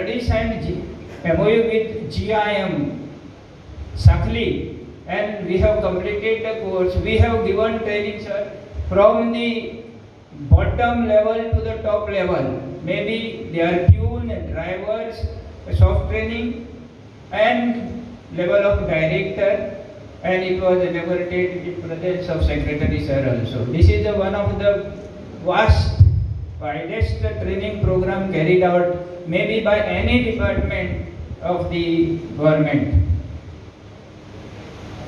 already signed MOU with GIM Sakli, and we have completed the course. We have given training, sir, from the bottom level to the top level. Maybe they are peon, drivers, soft training and level of director, and it was inaugurated in presence of Secretary sir also. This is one of the vast, widest training program carried out maybe by any department of the government.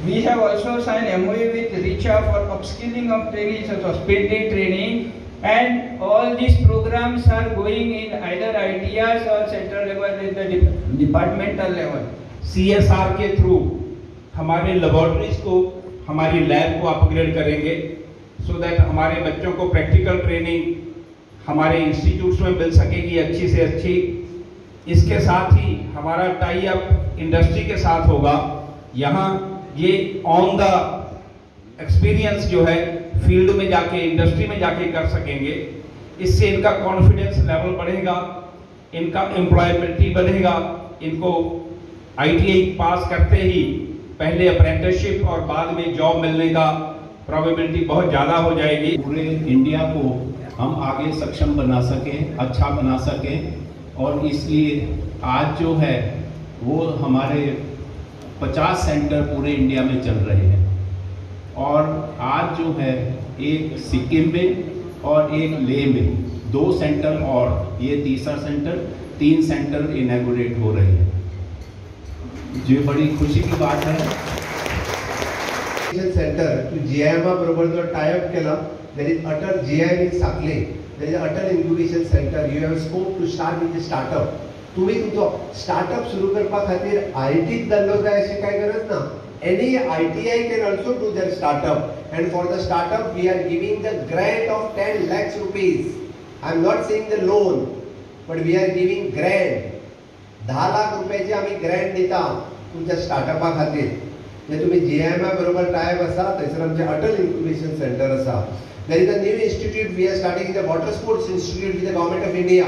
We have also signed MOU with RICHA for upskilling of trainees, so speed day training, and all these programs are going in either ITRs or central level with the departmental level. CSR K through हमारे laboratories को, हमारी lab को upgrade करेंगे, so that हमारे बच्चों को practical training हमारे institutes में मिल सकेगी अच्छी से अच्छी। इसके साथ ही हमारा टाई अप इंडस्ट्री के साथ होगा। यहाँ ये ऑन the experience जो है फील्ड में जाके, इंडस्ट्री में जाके कर सकेंगे। इससे इनका कॉन्फिडेंस लेवल बढ़ेगा, इनका एम्प्लॉयबिलिटी बढ़ेगा। इनको ITI पास करते ही पहले अप्रेंटिसशिप और बाद में जॉब मिलने का प्रोबेबिलिटी बहुत ज़्यादा हो जाएगी। पूरे इंडिया को हम आगे सक्षम बना सकें, अच्छा बना सकें, और इसलिए आज जो है वो हमारे 50 सेंटर पूरे इंडिया में चल रहे हैं। और आज जो है एक सिक्किम में और एक लेह में 2 सेंटर, और ये तीसरा सेंटर, 3 सेंटर इनॉग्रेट हो रहे हैं। जो बड़ी खुशी की बात है। सेंटर तू GIM बरोबर जो टाई अप केला, there is Atal GIM in Sakle, there is Atal incubation centre. You have scope to start with startup. तुम्ही तुमचो स्टार्टअप सुरू करपा खातीर IIT जाल्लो जाय अशें कांय गरज ना. Any ITI can also do their startup, and for the startup we are giving the grant of 10 lakhs rupees. I am not saying the loan, but we are giving grant. 10 lakh रुपयाची आमी Grant दिता तुमच्या स्टार्टअपा खातीर. जे तुमी GIM बरोबर type आसा, थंयसर आमचें अटल इन्क्युबेशन सेंटर आसा. There is a new institute we are starting, the water sports institute with the government of India.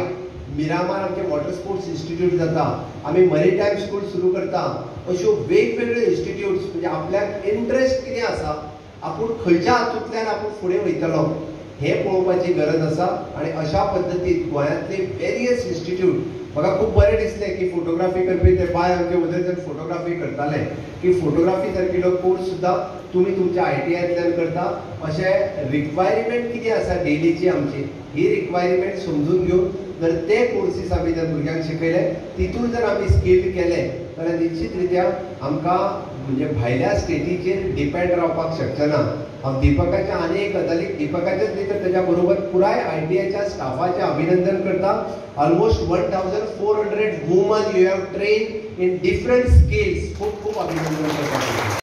Miramar आमचें वॉटर स्पोर्ट्स इन्स्टिट्यूट जाता. आमी मरीटायम स्कूल सुरू करता. अश्यो वेगवेगळ्यो इन्स्टिट्यूट्स, म्हणजे आपल्याक इंट्रस्ट कितें आसा, आपूण खंयच्या हातूंतल्यान आपूण फुडें वयतलो हें पळोवपाची गरज आसा. आनी अशा पद्दतीन गोंयांतले वेरियस इन्स्टिट्यूट, म्हाका खूब बरें दिसलें की फोटोग्राफी करपी ते बाय आमचे उदरगत फोटोग्राफी करताले, की फोटोग्राफी सारकिलो कोर्स सुद्दां तुमी तुमच्या ITIंतल्यान करता. अशें रिक्वायरमेंट कितें आसा डेलीची आमची, ही रिक्वायरमेंट समजून घेवन जर ते कोर्सीस आमी जर भुरग्यांक शिकयले, तितून जर आमी स्किल्ड केले जाल्यार निश्चित रित्या आमकां म्हणजे भायल्या स्टेटीचेर डिपेंड रावपाक शकचें ना. हांव दीपकाच्या आनी एक गजालीक, दीपकाचेच न्ही तर तेज्या बरोबर पुराय ITIच्या स्टाफाचें अभिनंदन करता. Almost 1400 women you have train in different skills. खूब खूब अभिनंदन करता.